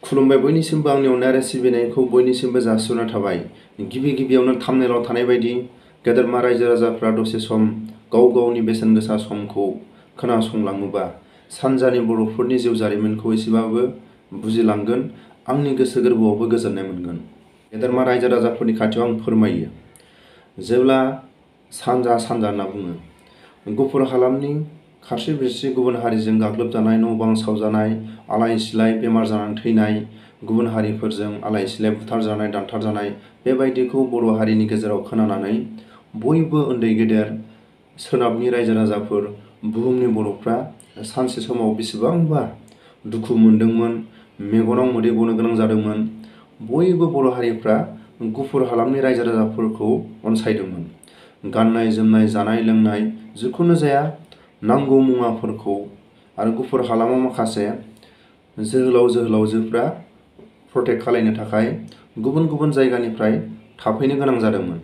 खुलुमबाय बयनिसिमबो आंनि अननाय आरो सिबिनायखौ बयनिसिमबो जासिहरनाय थाबाय। गिबियावनो थाम्बनेलाव थानाय बायदि गेदेरमा रायजो राजाफ्रा दसे सम गाव गावनि बेसेन गोसा समखौ खोनासंलाङोबा सानजानि बर'फोरनि जिउ जारिमिनखौ एसेबाबो बुजिलांगोन, आंनि गोसो गोरबोआवबो गोजोननाय मोनगोन। गेदेरमा रायजो राजाफोरनि खाथियाव आं फोरमायो, जेब्ला सानजा होनना बुङो, गुफुर हालामनि खारसि बिरसि गुबुन हारिजों गाग्लोबजानाय, न' बां सावजानाय, आलाय सिलाय बेमार जानानै थैनाय, गुबुन हारिफोरजों आलाय सिलाय बुथारजानाय दानथारजानाय, बेबायदिखौ बर' हारिनि गेजेराव खोनानानै बयबो उन्दै गेदेर सोनाबनि रायजो राजाफोर, बुहुमनि बर'फ्रा सानसे समाव बेसेबांबा दुखु मोनदोंमोन, मेगनाव मोदै गनो गोनां जादोंमोन। बयबो बर' हारिफ्रा गुफुर हालामनि रायजो राजाफोरखौ अनसायदोंमोन। गाननाय जोमनाय, जानाय लोंनाय, जिखुनु जाया नांगौ मुवाफोरखौ आरो गुफुर हालामाव माखासे जोहोलाव जोहोलावजोफ्रा प्रटेक्ट खालामनो थाखाय गुबुन गुबुन जायगानिफ्राय थाफैनो गोनां जादोंमोन।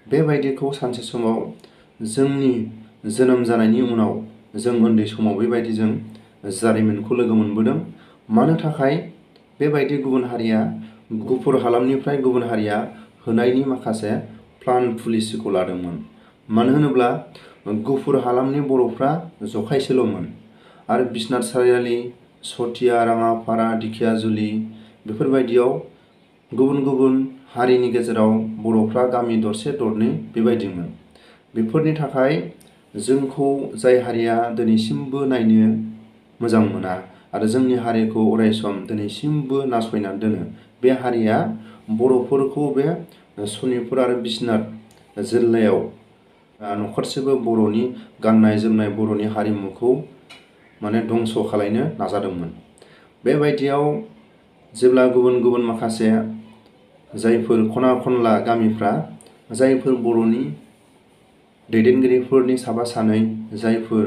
बेबायदिखौ सानसे समाव जोंनि जोनोम जानायनि उनाव जों उन्दै समाव बेबायदि जों जारिमिनखौ लोगो मोनबोदों। मानो थाखाय बेबायदि गुबुन हारिया गुफुर हालामनिफ्राय गुबुन हारिया होनायनि माखासे प्लान पलिसिखौ लादोंमोन। मानो होनोब्ला गुफुर हालामनि बर'फ्रा जखायसेल'मोन आरो बिसनाथ सारियालि, सथिया, राङापारा, दिखियाजुलि बेफोरबायदियाव गुबुन गुबुन हारिनि गेजेराव बर'फ्रा गामि दरसे दरनै बेबायदिमोन। बेफोरनि थाखाय जोंखौ जाय हारिया दिनैसिमबो नायनो मोजां मोना आरो जोंनि हारिखौ अरायसम दिनैसिमबो नासयनानै दोनो, बे हारिया बर'फोरखौ बे सनितपुर आरो बिसनाथ जिल्लायाव नखरसेबो बर'नि गाननाय जोमनाय, बर'नि हारिमुखौ दंस' खालायनो नाजादोंमोन। बेबायदियाव जेब्ला गुबुन गुबुन माखासे जायफोर खना खनला गामिफ्रा, जायफोर बर'नि दैदेनगिरिफोरनि साफा सानै जायफोर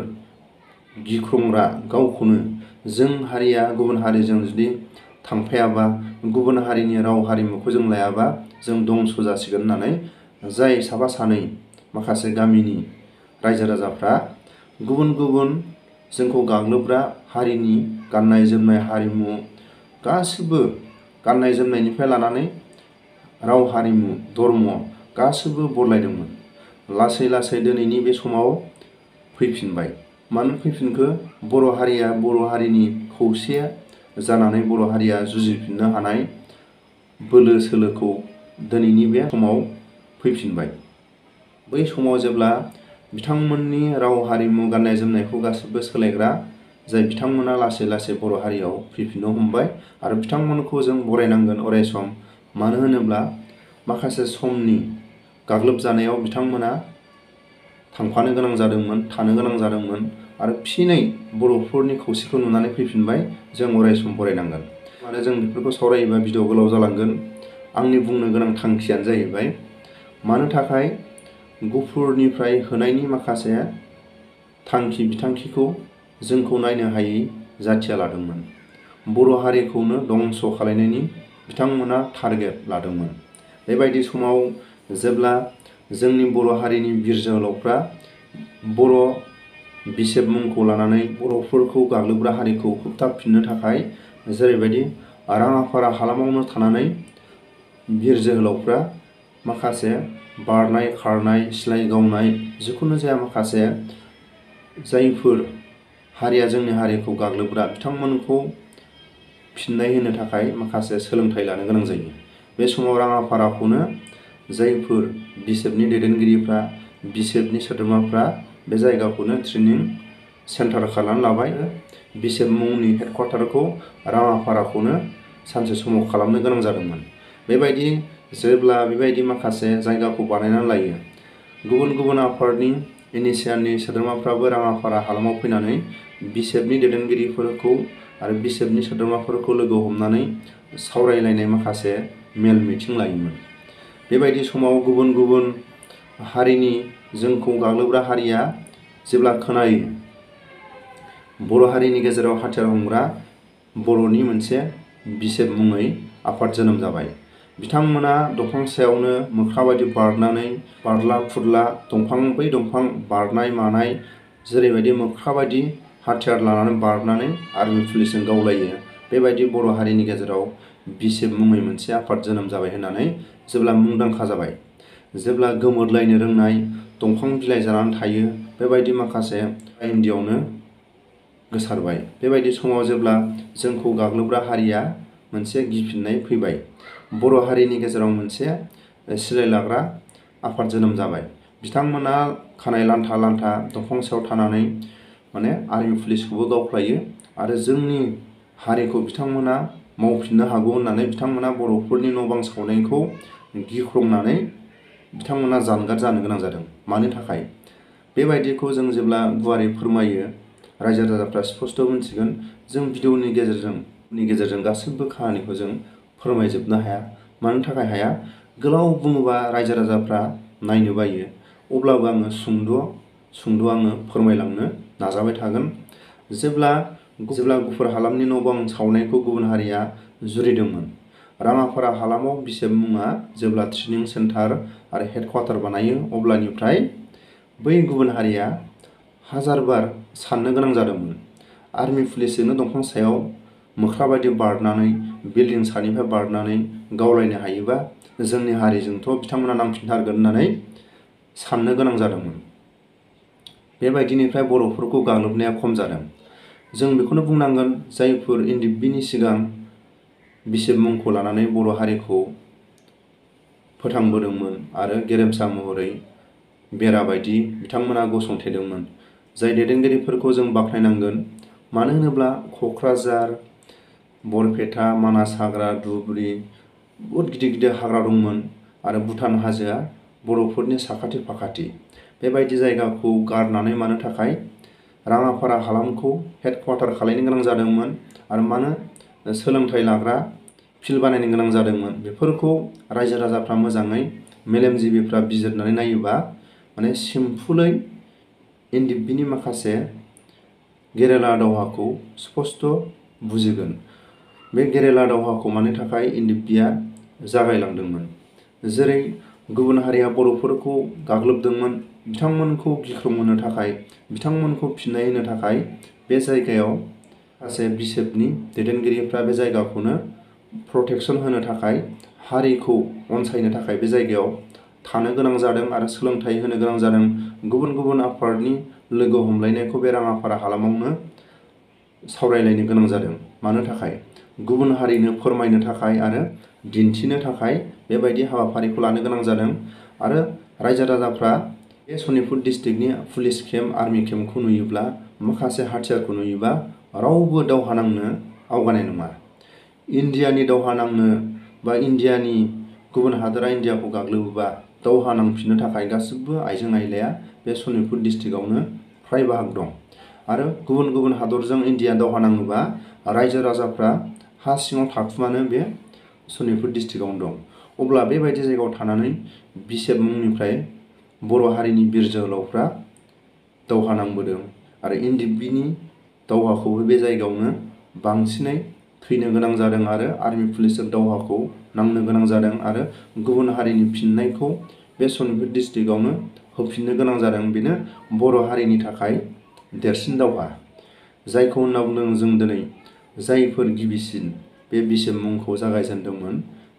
गिख्रंग्रा, गावखौनो जों हारिया गुबुन हारिजों जुदि थांफायाबा, गुबुन हारिनि राव हारिमुखौ जों लायाबा जों दंस' जासिगोन होननानै जाय साफा सानै माखासे गामिनि रायजो राजाफ्रा गुबुन गुबुन जोंखौ गाग्लोबग्रा हारिनि गाननाय जोमनाय, हारिमु गासिबो गाननाय जोमनायनिफ्राय लानानै राव हारिमु, धर्म गासिबो बदलायदोंमोन। लासै लासै दिनैनि बे समाव फैफिनबाय। मानो फैफिनखो? बर' हारिया बर' हारिनि खौसे जानानै बर' हारिया जुजिफिननो हानाय बोलो सोलोखौ दिनैनि बे समाव फैफिनबाय। बै समाव जेब्ला बिथांमोननि राव हारिमु गाननाय जोमनायखौ गासिबो सोलायग्रा जाय बिथांमोना लासै लासै बर' हारियाव फैफिननो हमबाय आरो बिथांमोनखौ जों बरायनांगोन अरायसम। मानो होनोब्ला माखासे समनि गाग्लोबजानायाव बिथांमोना थांफानो गोनां जादोंमोन, थानो गोनां जादोंमोन आरो फिनै बर'फोरनि खौसेखौ नुनानै फैफिनबाय। जों अरायसम बरायनांगोन। आरो जों बेफोरखौ सावरायोबा भिडिअ गोलाव जालांगोन। आंनि बुंनो गोनां थांखियानो जाहैबाय, मानो थाखाय गुफुरनिफ्राय होनायनि माखासे थांखि बिथांखिखौ जोंखौ नायनो हायै जाथिया लादोंमोन। बर' हारिखौनो दंस' खालायनायनि बिथांमोना टारगेट लादोंमोन। बेबायदि समाव जेब्ला जोंनि बर' हारिनि बिर जोहोलावफ्रा बर' बिसेफ मुंखौ लानानै बर'फोरखौ गाग्लोबग्रा हारिखौ होबथाबफिननो थाखाय जेरैबायदि राङापारा हालामावनो थानानै बिर जोहोलावफ्रा माखासे बारनाय, खारनाय, सिलाय गावनाय, जिखुनु जाया माखासे जायफोर हारिया जोंनि हारिखौ गाग्लोबग्रा बिथांमोनखौ फिननाय होनो थाखाय माखासे सोलोंथाइ लानो गोनां जायो। बे समाव राङापाराखौनो जायफोर बिसेफनि दैदेनगिरिफ्रा, बिसेफनि सोद्रोमाफ्रा बे जायगाखौनो ट्रेनिं सेन्टार खालामनानै लाबाय। बिसेफ मुंनि हेडक्वार्टारखौ राङापाराखौनो सानसे समाव खालामनो गोनां जादोंमोन। बेबायदि जेब्ला बेबायदि माखासे जायगाखौ बानायनानै लायो, गुबुन गुबुन आफादनि इनिसियालनि सोद्रोमाफ्राबो राङापारा हालामाव फैनानै बिसेफनि दैदेनगिरिफोरखौ आरो बिसेफनि सोद्रोमाफोरखौ लोगो हमनानै सावरायलायनाय माखासे मेल मिटिं लायोमोन। बेबायदि समाव गुबुन गुबुन हारिनि जोंखौ गाग्लोबग्रा हारिया जेब्ला खोनायो बर' हारिनि गेजेराव हाथियार हमग्रा बर'नि मोनसे बिसेफ मुङै आफाद जोनोम जाबाय, बिथांमोना दंफां सायावनो मोख्रा बायदि बारनानै बारला फुरला दंफां बै दंफां बारनाय मानाय जेरैबायदि मोख्रा बायदि हाथियार लानानै बारनानै आर्मि पुलिसजों गावलायो बेबायदि बर' हारिनि गेजेराव बिसेफ मुङै मोनसे आफाद जोनोम जाबाय होननानै जेब्ला मुंदांखा जाबाय, जेब्ला गोमोरलायनो रोंनाय, दंफां बिलाइ जानानै थायो, बेबायदि माखासे इन्डियायावनो गोसारबाय। बेबायदि समाव जेब्ला जोंखौ गाग्लोबग्रा हारिया मोनसे गिफिननाय फैबाय, बर' हारिनि गेजेराव मोनसे सिलाय लाग्रा आफाद जोनोम जाबाय। बिथांमोना खानाय लान्था लान्था दंफां सायाव थानानै माने आर्मि पुलिसखौबो गावख्लायो आरो जोंनि हारिखौ बिथांमोना मावफिननो हागौ होननानै बिथांमोना बर'फोरनि न' बां सावनायखौ गिख्रंनानै बिथांमोना जानगार जानो गोनां जादों। मानि थाखाय? बेबायदिखौ जों जेब्ला गुवारै फोरमायो, रायजो राजाफ्रा स्पष्ट मोनथिगोन। जों भिडिअनि गेजेरजों गासैबो खाहानिखौ जों फोरमायजोबनो हाया। मानि थाखाय हाया? गोलाव बुङोबा रायजो राजाफ्रा नायनो बायो। अब्लाबो आङो सुंद' आङो फोरमायलांनो नाजाबाय थागोन। जेब्ला गुफुर हालामनि न' बां सावनायखौ गुबुन हारिया जुरिदोंमोन, राङापारा हालामाव बिसेफ मुङा जेब्ला ट्रेनिं सेन्टार आरो हेडक्वार्टार बानायो, अब्लानिफ्राय बै गुबुन हारिया हाजारबार साननो गोनां जादोंमोन। आर्मि पुलिसजोंनो दंफां सायाव मोख्रा बायदि बारनानै, बिल्डिं सानिफ्राय बारनानै गावलायनो हायोबा जोंनि हारिजोंथ' बिथांमोना नांफिनथारगोन होननानै साननो गोनां जादोंमोन। बेबायदिनिफ्राय बर'फोरखौ गाग्लोबनाया खम जादों। जों बेखौनो बुंनांगोन, जायफोर इन्दिबिनि सिगां बिसेफ मुंखौ लानानै बर' हारिखौ फोथांबोदोंमोन आरो गेरेमसा महरै बेरा बायदि बिथांमोना गसंथेदोंमोन, जाय दैदेनगिरिफोरखौ जों बाख्नायनांगोन। मानो होनोब्ला क'क्राझार, बरपेटा, मानास हाग्रा, धुबुरी बहुद गिदिर गिदिर हाग्रा दंमोन आरो भुटान हाजोआ बर'फोरनि साखाथि फाखाथि। बेबायदि जायगाखौ गारनानै मानो थाखाय राङापारा हालामखौ हेडक्वार्टार खालायनो गोनां जादोंमोन आरो मानो सोलोंथाइ लाग्रा फिल्ड बानायनो गोनां जादोंमोन? बेफोरखौ रायजो राजाफ्रा मोजाङै मेलेमजिबिफ्रा बिजिरनानै नायोबा माने सिम्पुलै इन्दिबिनि माखासे गेरेला दावहाखौ स्पष्ट बुजिगोन। बे गेरेला दावहाखौ मानि थाखाय इन्दिबिया जागायलांदोंमोन? जेरै गुबुन हारिया बर'फोरखौ गाग्लोबदोंमोन, बिथांमोनखौ गिख्रंहोनो थाखाय, बिथांमोनखौ फिन्नाय होनो थाखाय बे जायगायाव माखासे बिसेफनि दैदेनगिरिफ्रा बे जायगाखौनो प्रटेकसन होनो थाखाय, हारिखौ अनसायनो थाखाय बे जायगायाव थानो गोनां जादों आरो सोलोंथाइ होनो गोनां जादों। गुबुन गुबुन आफादनि लोगो हमलायनायखौ बे राङापारा हालामावनो सावरायलायनो गोनां जादों। मानो थाखाय? गुबुन हारिनो फोरमायनो थाखाय आरो दिन्थिनो थाखाय बेबायदि हाबाफारिखौ लानो गोनां जादों। आरो रायजो राजाफ्रा बे सनितपुर डिस्ट्रिक्टनि पुलिस केम्प, आर्मि केम्पखौ नुयोब्ला, माखासे हाथियारखौ नुयोबा रावबो दावहा नांनो आवगायनाय नङा। इन्डियानि दावहा नांनो बा इन्डियानि गुबुन हादोरा इन्डियाखौ गाग्लोबोबा दावहा नांफिननो थाखाय गासिबो आइजें आइलाया बे सनितपुर डिस्ट्रिक्टआवनो फ्राय बाहाग दं। आरो गुबुन गुबुन हादरजों इन्डिया दावहा नाङोबा रायजो राजाफ्रा हा सिङाव थाखुमानो बे सनितपुर डिस्ट्रिक्टआवनो दं। अब्ला बेबायदि जायगायाव थानानै बिसेफ मुंनिफ्राय बर' हारिनि बिर जोहोलावफ्रा दावहा नांबोदों आरो इन्दिबिनि दावहाखौबो बे जायगायावनो बांसिनै थैनो गोनां जादों आरो आर्मि पुलिसजों दावहाखौ नांनो गोनां जादों आरो गुबुन हारिनि फिननायखौ बे सनितपुर डिस्ट्रिक्टआवनो होफिननो गोनां जादों। बेनो बर' हारिनि थाखाय देरसिन दावहा, जायखौ होनना बुंदों जों दिनै जायफोर गिबिसिन बे बिसेफ मुंखौ जागायजेनदोंमोन,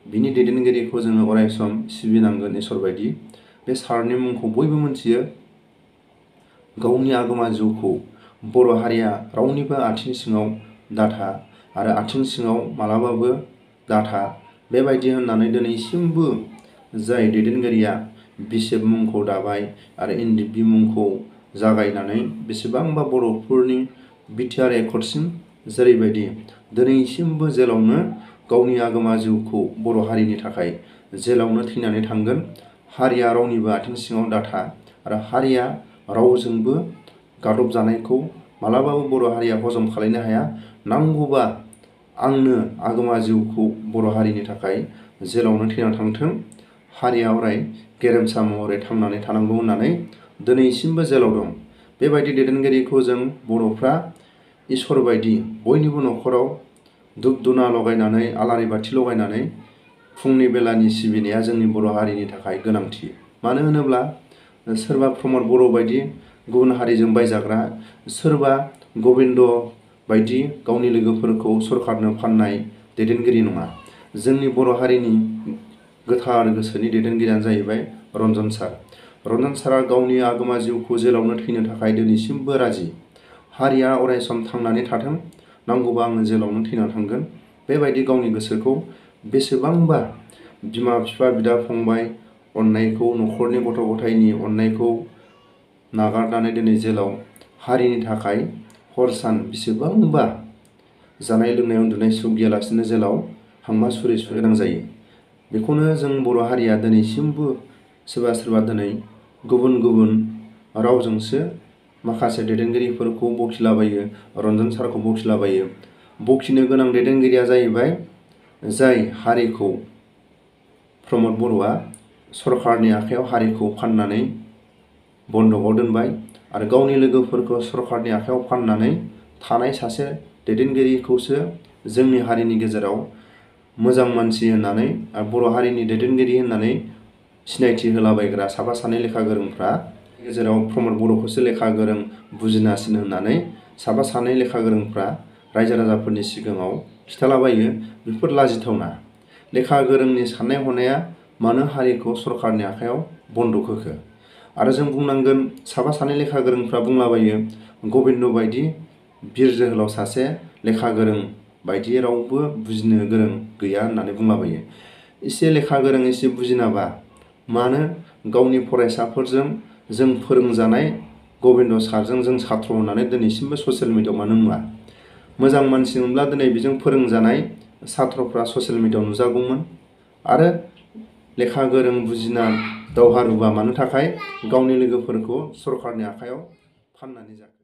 बिनि दैदेनगिरिखौ जोङो अरायसम सिबिनांगोन इसोर बायदि। बे सारनि मुंखौ बयबो मिथियो। गावनि आगोमा जिउखौ बर' हारिया रावनिबो आथिं सिङाव दाथा आरो आथिं सिङाव मालाबाबो दाथा, बेबायदि होननानै दिनैसिमबो जाय दैदेनगिरिया बिसेफ मुंखौ दाबाय आरो इन्दिबि मुंखौ जागायनानै बेसेबांबा बर'फोरनि बिटिआर एकर्डसिम जेरैबायदि दिनैसिमबो जेलावनो गावनि आगोमा जिउखौ बर' हारिनि थाखाय जेलावनो थैनानै थांगोन। हारिया रावनिबो आथिं सिङाव दाथा आरो हारिया रावजोंबो गादब जानायखौ मालाबाबो बर' हारिया हजम खालामनो हाया। नांगौबा आंनो आगोमा जिउखौ बर' हारिनि थाखाय जेलावनो थैना थांथों, हारिया अराय गेरेमसा महरै थांनानै थानांगौ होननानै दिनैसिमबो जेलाव दं। बेबायदि दैदेनगिरिखौ जों बर'फ्रा इसोर बायदि बयनिबो न'खराव धुप धुना लगायनानै, आलारि बाथि लगायनानै फुंनि बेलानि सिबिनाया जोंनि बर' हारिनि थाखाय गोनांथि। मानो होनोब्ला सोरबा प्रमद बर' बायदि गुबुन हारिजों बायजाग्रा, सोरबा गबिन्द बायदि गावनि लोगोफोरखौ सरकारनो फाननाय दैदेनगिरि नङा। जोंनि बर' हारिनि गोथार गोसोनि दैदेनगिरियानो जाहैबाय रन्जन सार। रन्जन सारा गावनि आगोमा जिउखौ जेलावनो थैनो थाखाय दिनैसिमबो राजि। हारिया अरायसम थांनानै थाथों, नांगौबा आङो जेलावनो थैना थांगोन, बेबायदि गावनि गोसोखौ बेसेबांबा बिमा बिफा बिदा फंबाय अननायखौ, न'खरनि गथ' गथायनि अननायखौ नागारनानै दिनै जेलाव हारिनि थाखाय हर सान बेसेबांबा जानाय लोंनाय उन्दुनाय सुख गैयालासिनो जेलाव हांमा सुरै सुरै गोनां जायो। बेखौनो जों बर' हारिया दिनैसिमबो सोरबा दिनै गुबुन गुबुन रावजोंसो माखासे दैदेनगिरिफोरखौ बखिलाबायो, रन्जन सारखौ बखिलाबायो। बखिनो गोनां दैदेनगिरिया जाहैबाय जाय हारिखौ प्रमद बर'आ सरकारनि आखायाव हारिखौ फाननानै बन्दकआव दोनबाय आरो गावनि लोगोफोरखौ सरकारनि आखायाव फाननानै थानाय सासे दैदेनगिरिखौसो जोंनि हारिनि गेजेराव मोजां मानसि होननानै आरो बर' हारिनि दैदेनगिरि होननानै सिनायथि होलाबायग्रा साफा सानै लेखा गोरोंफ्रा गेजेराव प्रमद बर'खौसो लेखा गोरों बुजिनासिन होननानै साफा सानै लेखा गोरोंफ्रा रायजो राजाफोरनि सिगाङाव खिथालाबायो। बेफोर लाजिथावना। लेखा गोरोंनि साननाय हनाया मानो हारिखौ सरकारनि आखायाव बन्दक होखो? आरो जों बुंनांगोन साफा सानै लेखा गोरोंफ्रा बुंलाबायो गबिन्द बायदि बिर जोहोलाव सासे लेखा गोरों बायदि रावबो बुजिनो गोरों गैया होननानै बुंलाबायो। एसे लेखा गोरों एसे बुजिनाबा मानो गावनि फरायसाफोरजों जों फोरोंजानाय गबिन्द सारजों जों साथ्र होननानै दिनैसिमबो ससियेल मिडियायाव मानो नुवा? मोजां मानसि मोनब्ला दिनै बेजों फोरोंजानाय साथ्रफ्रा ससियेल मिडियायाव नुजागौमोन। आरो लेखा गोरों बुजिना दावहारुबा मानो थाखाय गावनि लोगोफोरखौ सरकारनि आखायाव फाननानै जाखो?